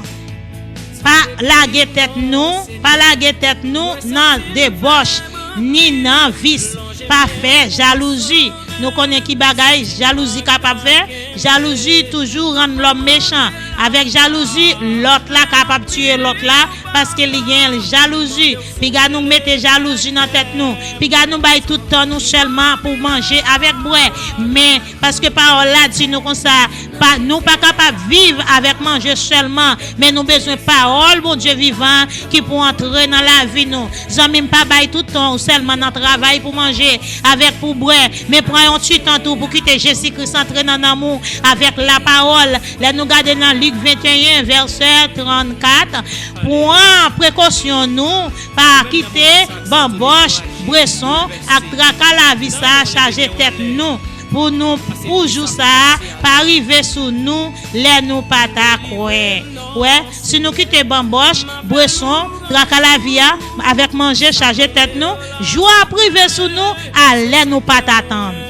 Pa lage tèt nou, pa lage tèt nou nan debòch, ni nan vis. Pa fè jalouzi. Nou konnen ki bagay jalouzi kapab fè? Jalouzi toujou rann lòm mechan. Avèk jalouzi, lòt la kapab tiye lòt la, paske li gen jalouzi. Piga nou mete jalouzi nan tèt nou. Piga nou bay tout tan nou sèlman pou manje avèk bwè. Men, paske pawòl la di nou konsa, pa, nou pa kapab viv avèk manje sèlman, men nou bezwen pawòl Bondye vivan ki pou antre nan lavi nou. Zanmi m, pa bay tout tan w sèlman nan travay pou manje avèk pou bwè, men pran yon ti tan tou pou kite Jezi Kris antre nan nanm ou avèk lapawòl. Lè nou gade nan Lik venteyen, vèsè trannkat, pran prekosyon nou, pa kite banbòch, bweson ak traka lavi sa a chaje tèt nou, pou nou, pou jou sa a pa rive sou nou lè nou pa ta kwè. Wè, si nou kite banbòch, bweson, traka lavi a, avèk manje chaje tèt nou, jou a ap rive sou nou a lè nou pa t atann.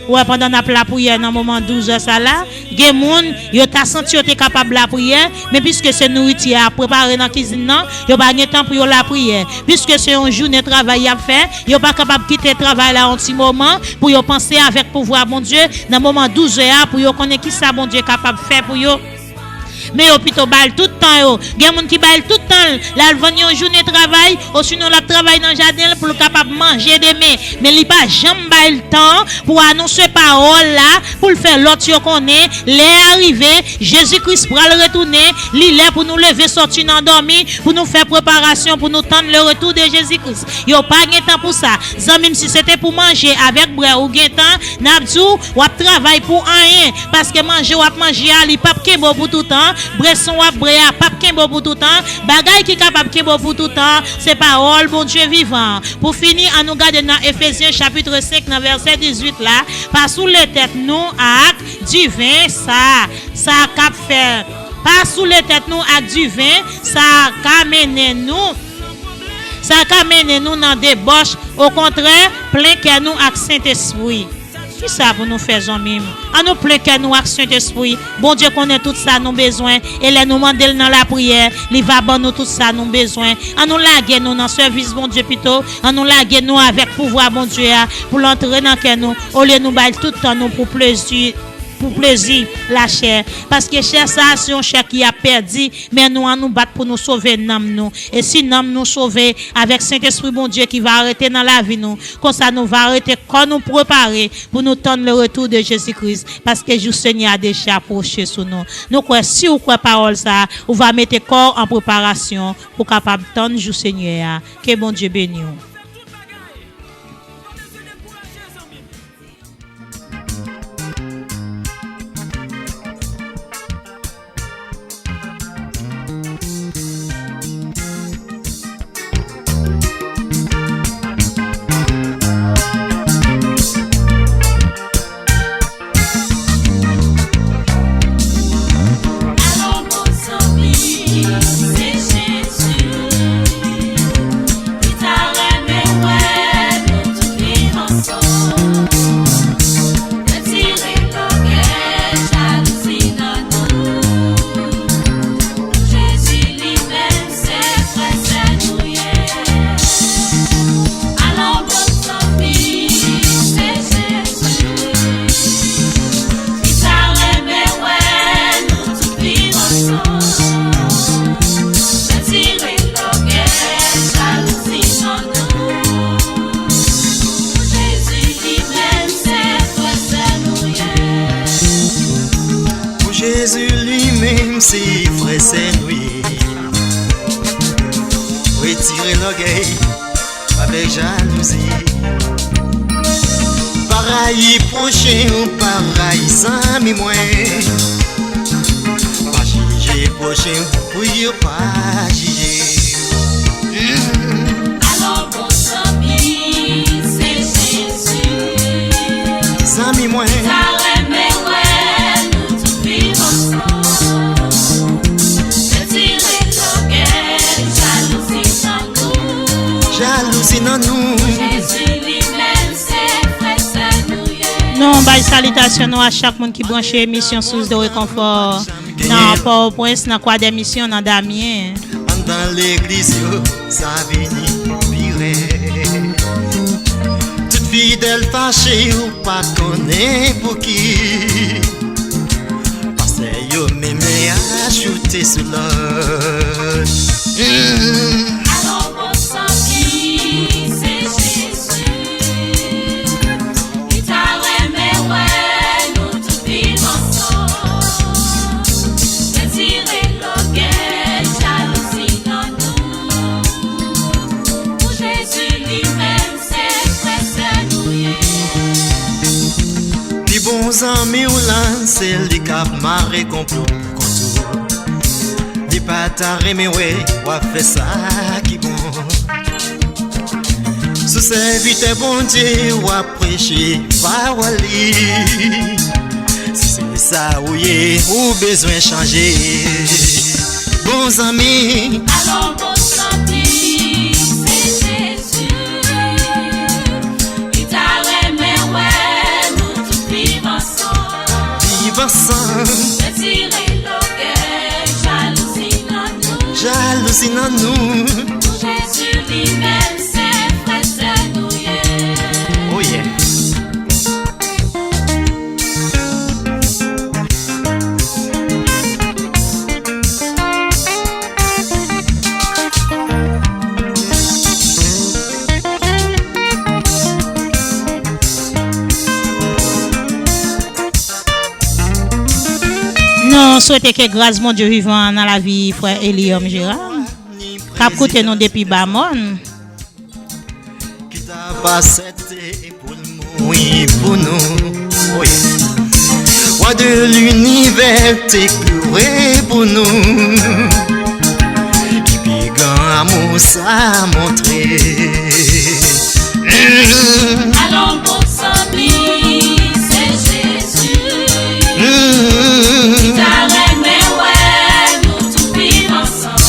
Ou wè, pandan n ap lapriyè nan moman douz è sa la, gen moun, yo ta santi yo te kapab lapriyè, men piske se nouriti a ap prepare nan kizin nan, yo pa gen tan pou yo lapriyè. Piske se yon jounen travay y ap fè, yo pa kapab kite travay la yon ti moman pou yo panse avèk pouvwa Bondye nan moman douz è a, pou yo konnen kisa Bondye kapab fè pou yo. Men yo pito ba l tout tan yo. Gen moun ki ba l tout tan l, l al vann yon jounen travay, osinon l ap travay nan jaden l pou l kapab manje demen. Men li pa janm bay l tan pou anonse pawòl la, pou l fè lòt yo konnen, lè a rive, Jezi Kris pral retounen, li lè pou nou leve sòti nan dòmi, pou nou fè preparasyon, pou nou tann le retour de Jésus-Christ. Yo pa gen tan pou sa. Zanmi m, si se te pou manje avèk bwè ou gen tan, n ap di w, w ap travay pou anyen, paske manje w ap manje a, li p ap kenbe w pou toutan, bwè san w ap bwè a p ap kenbe w pou toutan. Bagay ki kapab kenbe w pou toutan, se pawòl Bondye vivan an. Pou fini, ann nou gade nan Efezyen chapit senk nan vèsè dizuit la, pa soule tèt nou ak diven sa, sa k ap fè, pa soule tèt nou ak diven, sa ka mennen nou, sa ka mennen nou nan debòch. Okontrè, plen kè nou ak Sentespri. Kisa pou nou fè, zanmi m? An nou plen kè nou ak Sentespri. Bondye konnen tout sa nou bezwen, e lè nou mande l nan lapriyè, li va ban nou tout sa nou bezwen. An nou lage nou nan sèvis Bondye pito. An nou lage nou avèk pouvwa Bondye a pou l antre nan kè nou, olye nou bay tout tan nou pou plezi, pou plezi lachè. Paske chè sa a se yon chè ki ap pèdi, men nou, an nou bat pou nou sove nanm nou. E si nanm nou sove, avèk Sentespri Bondye ki va rete nan lavi nou, konsa nou va rete kò nou prepare pou nou tann le retour de Jésus-Christ, paske jou Senyè a deja pwoche sou nou. Nou kwè, si w kwè pawòl sa a, ou va mete kò w an preparasyon pou w kapab tann jou Senyè a. Ke Bondye beni w. Alon, bon zanmi, se Jezi ki ta renmen wè nou tout viv ansanm. Retire lògèy, jalouzi nan nou. Pou Jezi li menm se frè sè nou ye. Alon, bon zanmi, se Jezi ki ta renmen wè nou tout viv ansanm. Retire lògèy, jalouzi nan nou. Pou Jezi li menm se frè sè nou ye. Pou Jezi li menm se frè sè nou ye. Retire lògèy avèk jalouzi. Pa rayi pwochen w, pa rayi zanmi mwen. Pa jije pwochen w pou yo pa jije. Mm. Alon, bon zanmi, se Jezi. Zanmi mwen. Sa renmen wè nou tout viv ansanm. Retire lògèy, jalouzi nan nou. Jalouzi nan nou. Jezi li menm se frè sè nou ye. Nou bay salitasyon nou a chak moun ki branche emisyon Source de Réconfort nan Pòtoprens, nan Croix des Missions, nan Damyen. Anndan legliz yo, sa vini pi rèd. Tout fidèl fache, ou pa konnen pouki. Pastè yo menm achoute sou lòt. Mm. Alon, bon zanmi, se Jezi. Li ta renmen wè nou tout viv ansanm. Retire lògèy, jalouzi nan nou. Pou Jezi li menm se frè sè nou ye. Pi bon zanmi w lan, se li k ap mare konplo kont ou. Li pa ta renmen wè w ap fè sa ki bon. Sou sèvitè Bondye, w ap preche pawòl li. Si se sa ou ye, ou bezwen chanje. Bon zanmi. Alon, bon zanmi, se Jezi. Li ta renmen wè nou tout viv ansanm. Viv ansanm. Retire lògèy, jalouzi nan nou. Jalouzi nan nou. Pou Jezi li menm se frè sè nou ye. Oh yeah. Nou swete ke gras Bondye vivan nan lavi frè Eliom Gérard, k ap koute nou depi Bamòn. Ki ta pa aksepte pou l mouri pou nou. Wi. Wa de linivè te plore pou nou. Ki pi gran amou sa montre. Mm. Alon, bon zanmi, se Jezi. Mm. Ki ta renmen wè nou tout viv ansanm.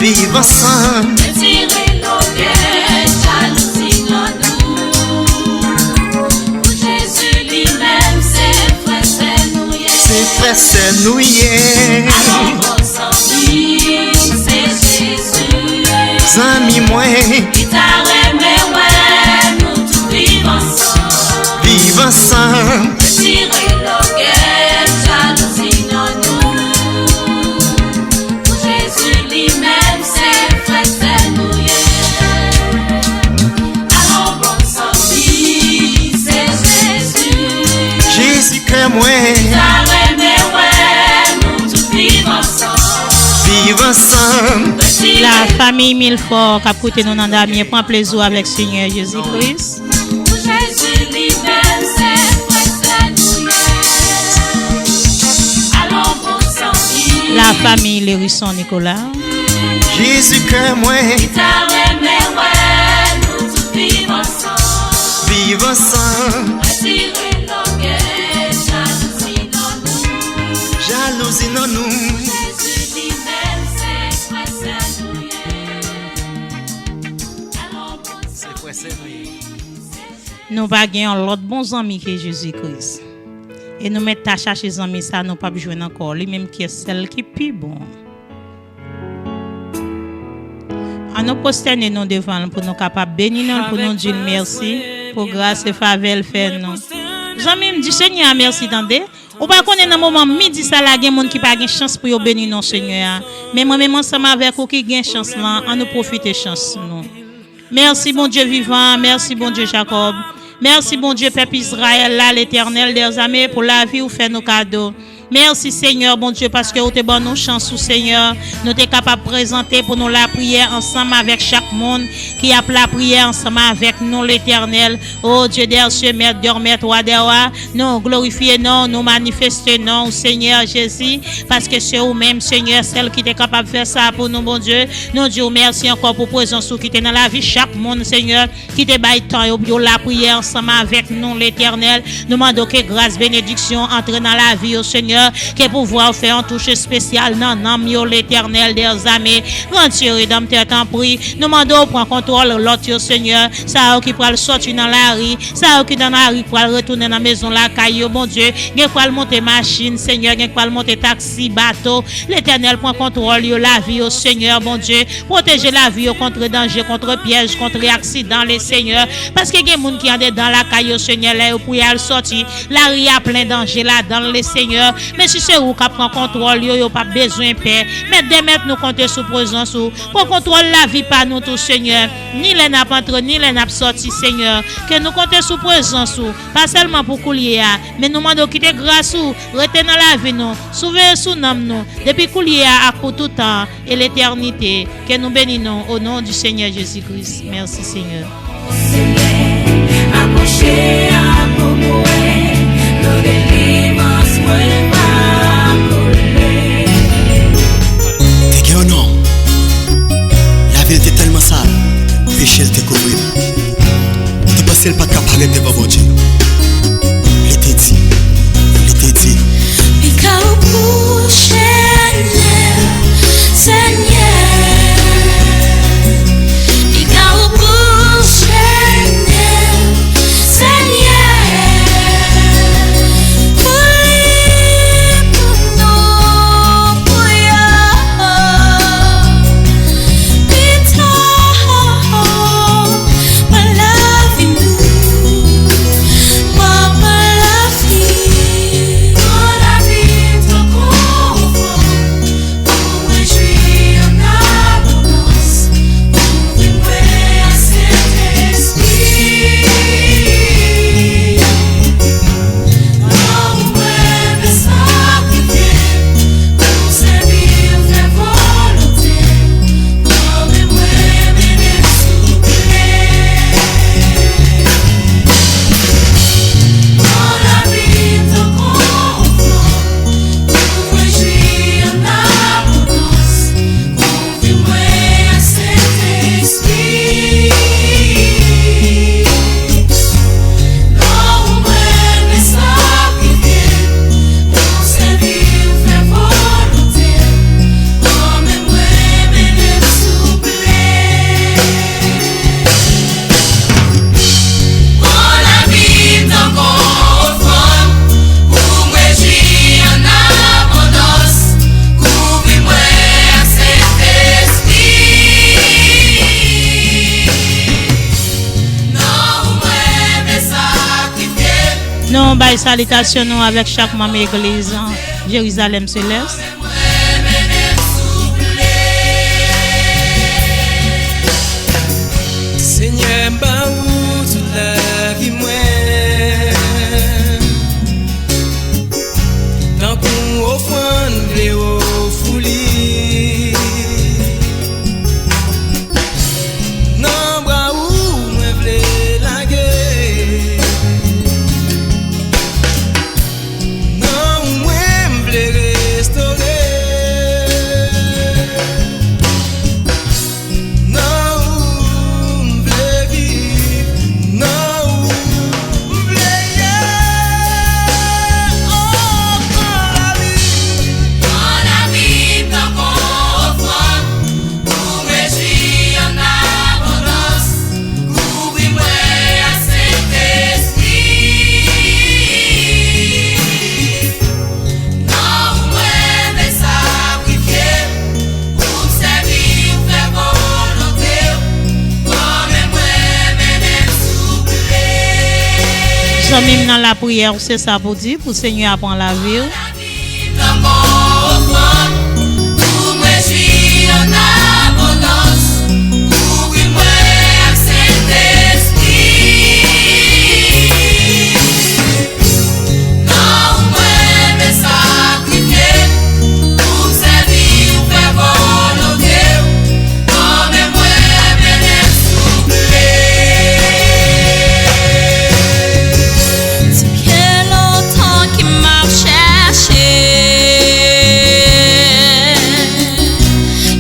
Viv ansanm. Retire lògèy, jalouzi nan nou. Pou Jezi Frè sè nou ye. Alò bon zanmi, se Jezi. Zanmi mwen. Li ta renmen wè nou tout viv ansanm. Viv ansanm. Retire lògèy, jalouzi nan nou. Pou Jezi li menm se frè sè nou ye. Alò bon zanmi, se Jezi. Jezi kè mwen. Li ta renmen wè nou tout viv ansanm. Viv ansanm. La famille Milfort k ap koute nou nan Damyen, pran plezi w avèk Senyè Jezi Kris. Pou Jezi li menm se frè sè nou ye. Alò bon zanmi. La famille Lérison Nicolas. Jezi kè mwen. Li ta renmen wè nou tout viv ansanm. Viv ansanm. Retire lògèy, jalouzi nan nou. Jalouzi nan nou. Jezi li menm se frè sè nou ye. Alò bon zanmi. Se frè sè nou ye. Nou pa gen yon lòt bon zanmi ke Jezi Kris. E nou mèt ta chache zanmi sa, nou p ap jwenn ankò. Li menm ki sèl ki pi bon. Ann nou pwostène nou devan l pou nou kapab beni non l, pou nou di l mèsi pou gras e favè l fè nou. Zanmi m, di Senyè a mèsi, tande. Ou pa konnen nan moman midi sa la, gen moun ki pa gen chans pou yo beni non Senyè a. Men mwen menm ansanm avèk ou ki gen chans lan, ann nou pwofite chans nou. Mèsi, Bondye vivan. Mèsi, Bondye Jakòb. Mèsi, Bondye pèp Izrayèl la, Letènèl dèzame, pou lavi ou fè nou kado. Mèsi, Senyè Bondye, paske ou te ban nou chans ou, Senyè. Nou te kapab prezante pou nou lapriyè ansanm avèk chak moun ki ap lapriyè ansanm avèk nou, Letènèl. O Dye dè sye, Mèt dè mèt, Wa dè wa, nou glorifye non, nou manifeste non, Senyè Jezi, paske se ou menm, Senyè, sèl ki te kapab fè sa pou nou, Bondye. Nou di w mèsi ankò pou prezans ou ki te nan lavi chak moun, Senyè, ki te bay tan yo pou yo lapriyè ansanm avèk nou, Letènèl. Nou mande w ke gras, benediksyon antre nan lavi yo, Senyè, ke pouvwa w fè yon touch espesyal nan nanm yo, Letènèl dèzame. Grann Dye redanmtè, tanpri, nou mande w pran kontwòl lòt yo, Senyè, sa yo ki pral sòti nan lari, sa yo ki nan lari pral retounen nan mezon lakay yo, Bondye. Gen pral monte machin, Senyè, gen pral monte taksi, bato. Letènèl, pran kontwòl yo, lavi yo, Senyè, Bondye. Pwoteje lavi yo kont danje, kont pyèj, kont aksidan, le Senyè. Paske gen moun ki andedan lakay yo, Senyè, lè yo pou y al sòti, lari a plen danje ladan l, le Senyè. Men si se ou k ap pran kontwòl yo, yo p ap bezwen pè. Mèt dè mèt, nou konte sou prezans ou. Pran kontwòl lavi pa nou tou, Senyè. Ni lè n ap antre, ni lè n ap sòti, Senyè. Ke nou konte sou prezans ou, pa sèlman pou koulye a, men nou mande w kite gras ou rete nan lavi nou, souveye sou nanm nou, depi koulye a ak pou tout tan e letènite. Ke nou beni non, o non di Senyè Jezi Kris. Mèsi, Senyè. Senyè, apwoche avè mwen, nan delivrans mwen pa kole. Te gen yon nonm, lavi l te tèlman sal, peche l te kouvri l. Li te panse l pa t ka parèt devan Bondye. Li te di, li te di, li ka repwoche Senyè, li ka repwoche Senyè. Bay salitasyon nou avèk chak manm egliz Jerizalèm Selès. Senyè, m ba ou tout lavi mwen. Tankou ofrann, m vle ofri li. Nan bra ou mwen vle lage. Nan ou mwen m vle restore. Nan ou m vle viv. Nan ou m vle ye. Oh, pran lavi. Pran lavi m tankou ofrann. Pou m rejwi an abondans, kouvri mwen ak Sentespri. Nan ou mwen vle sakrifye, pou m sèvi w, fè volonte w. Kòm mwen, mennen m souple. Zanmi m nan lapriyè, ou se sa pou di, pou Senyè a pran lavi w. Byen lontan ke m ap chèche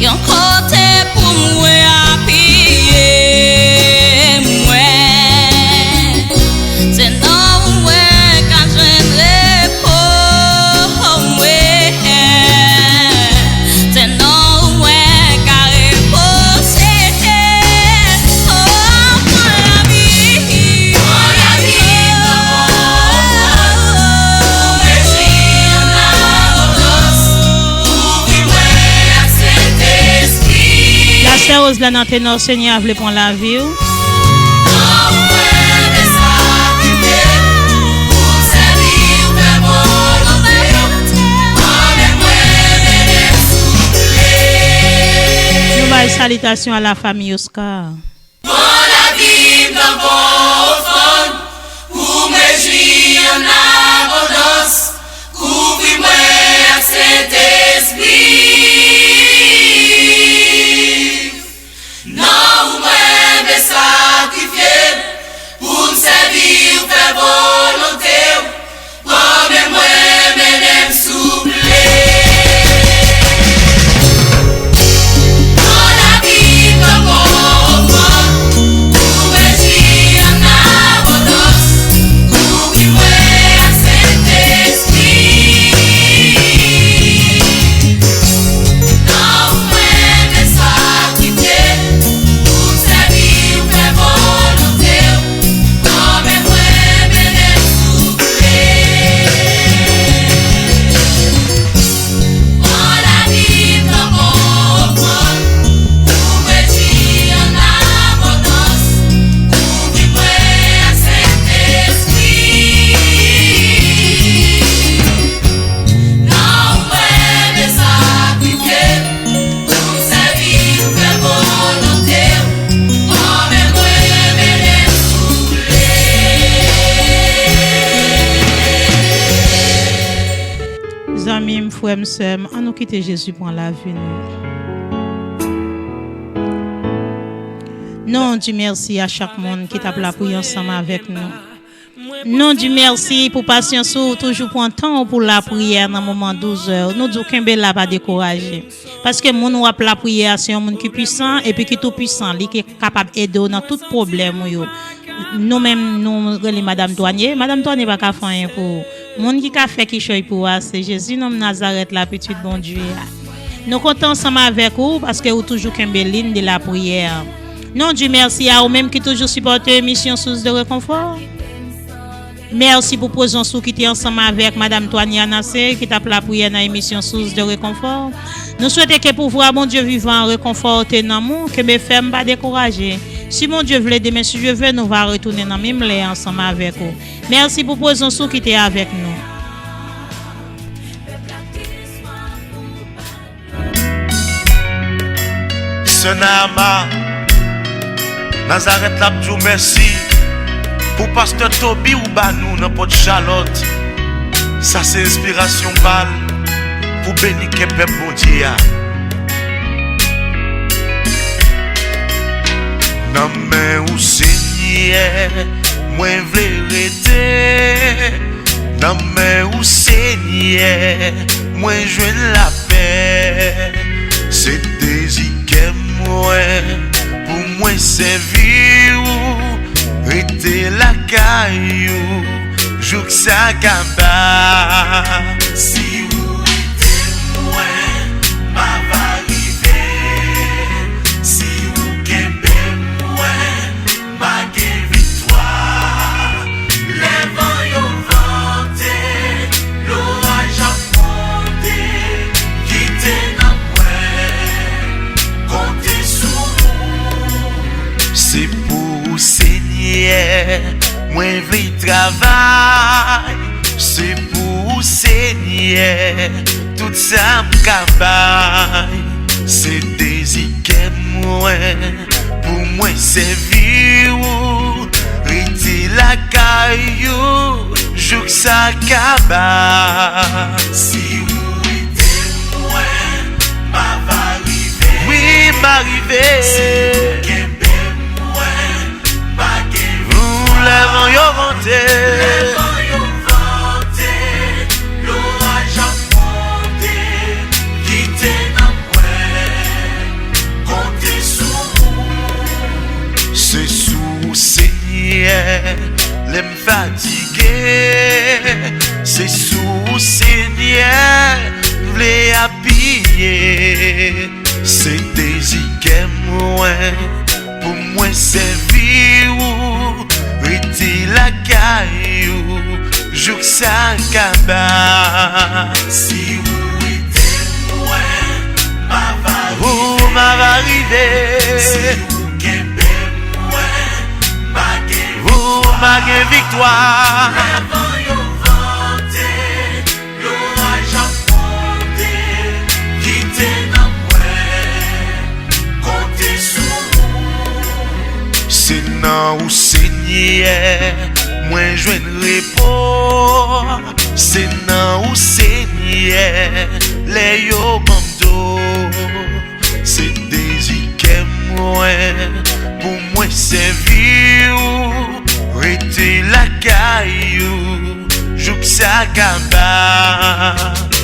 yon kote pou mwen apiye mwen. Se nan ou mwen ka jwenn repo mwen. Se nan ou mwen ka repoze. Oh, pran lavi. Pran lavi, pran lavi. Pou m rejwi an abondans. Kouvri mwen ak Sentespri. Lastè Roselèn Antenò, Senyè a vle pran lavi w. Nou bay salitasyon a la fanmi Oscar. Pran lavi m tankou ofrann, pou m rejwi an abondans, kouvri mwen ak Sentespri. Nan ou mwen vle sakrifye m, pou m sèvi w, fè volonte w. Pran men mwen, mennen m souple. Pran lavi m tankou ofrann, pou m rejwi an abondans, kouvri mwen ak Sentespri. Nan ou mwen vle sakrifye, pou m sèvi w, fè volonte w. Kòm mwen, mennen m souple. Pran lavi m tankou ofrann, pou m rejwi an abondans, kouvri mwen ak Sentespri. Nan ou mwen vle sakrifye, pou m sèvi w, fè volonte w. Kòm mwen, mennen m souple. Zanmi m, frè m, sè m, ann nou kite Jezi pran lavi nou. Nou di mèsi a chak moun ki t ap lapriyè ansanm avèk nou. Nou di mèsi pou pasyans ou, ou toujou pran tan ou pou lapriyè nan moman douzè. Nou di w kenbe la, pa dekouraje. Paske moun w ap lapriyè a, se yon moun ki pwisan epi ki tou pwisan. Li ki kapab ede w nan tout pwoblèm ou yo. Nou menm, nou rele Madam Twanye. Madam Twanye pa ka fè anyen pou ou. Moun ki ka fè kichòy pou ou a, se Jezi, nonm Nazarèt la, Pitit Bondye a. Nou kontan ansanm avèk ou, paske ou toujou kenbe liy de lapriyè. Nou di mèsi a ou menm ki toujou sipòte emisyon Source de Réconfort. Mèsi pou prezans ou ki te ansanm avèk Madam Twani Anase, ki t ap lapriyè nan emisyon Source de Réconfort. Nou swete ke pouvwa Bondye vivan an rekonfòte nanm ou, kenbe fèm, pa dekouraje. Si Bondye vle, demen, si Dye vle, nou va retounen nan menm lè ansanm avèk ou. Mèsi pou prezans ou ki te avèk nou. Sè Naama, Nazarèt la ap di w mèsi pou pastè Toby ou ba nou nan Pòt Chalòt. Sa se enspirasyon pa l pou beni kè pèp Bondye a. Nan men ou, Senyè, mwen vle rete. Nan men ou, Senyè, mwen jwenn lapè. Se dezi kè mwen pou mwen sèvi ou, rete lakay ou jouk sa kaba. Si ou ede mwen, m ava rive. Si ou kenbe mwen, m a gen viktwa. Lè van yo vante, loraj ap gwonde, kite nan mwen, konte sou ou. Se pou ou, Senyè, mwen vle travay. Se pou ou, Senyè, tout sa m ka bay. Se dezi kè mwen pou mwen sèvi ou, rete lakay ou jouk sa kaba. Si ou ede mwen, m ava rive. Wi, m a rive. Si ou kenbe mwen, m a gen viktwa. Lè van yo vante, lè van yo vante, loraj ap gwonde, kite nan mwen, konte sou ou. Se sou ou, Senyè, lè m fatige. Se sou ou, Senyè, m vle apiye. Se dezi kè mwen pou mwen sèvi ou, rete lakay ou jouk sa kaba. Si ou ede mwen, m ava rive. Ou m ava rive. Si ou kenbe mwen, m a gen viktwa. Ou m a gen viktwa. Lè van yo vante, loraj ap gwonde, kite nan mwen, konte sou ou. Se nan ou, Senyè, mwen jwenn repo. Se nan ou, Senyè, lè yo ban m do. Se dezi kè mwen pou mwen sèvi ou, rete lakay ou jouk sa kaba.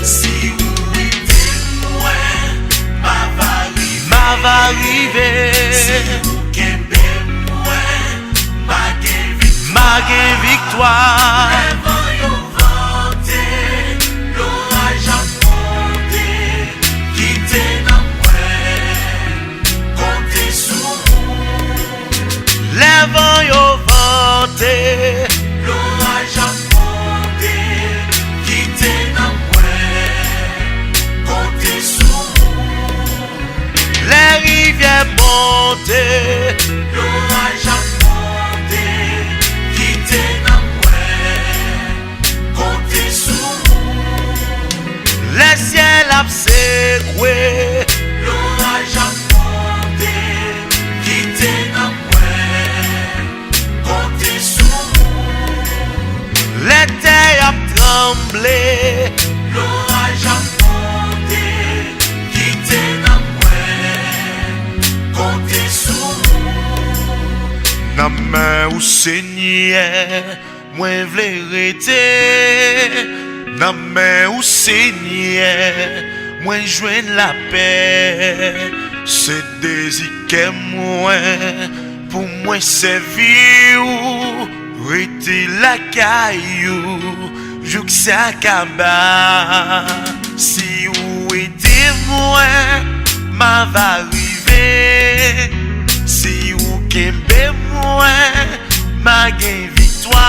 Si ou ede mwen, m ava rive. M ava rive. Si ou kenbe mwen, m a gen viktwa. M a gen viktwa. Lè van yo vante, loraj ap gwonde, kite nan mwen, konte sou ou. Lè van yo vante, loraj ap gwonde, kite nan mwen, konte sou ou. Lè rivyè monte, loraj ap gwonde, kite nan mwen, konte sou ou. Lè syèl ap sekwe, loraj ap gwonde, kite nan mwen, konte sou ou. Lè tè ap tranble, loraj ap gwonde, kite nan mwen, konte sou ou. Nan men ou, Senyè, mwen vle rete. Nan men ou, Senyè, mwen jwenn lapè. Se dezi kè mwen pou mwen sèvi ou, rete lakay ou jouk sa kaba. Si ou ede mwen, m ava rive. Si ou kenbe mwen, m a gen viktwa.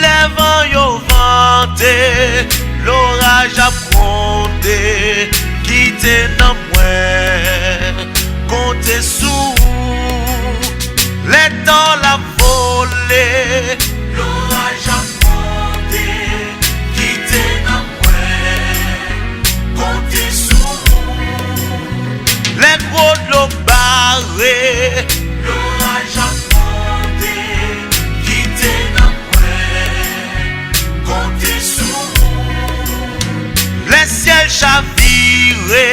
Lè van yo vante, loraj ap gwonde, kite nan mwen, konte sou ou. Lè gwo dlo bare, loraj ap monte, kite n ap kwè, konte sou ou. Lè syèl chavire,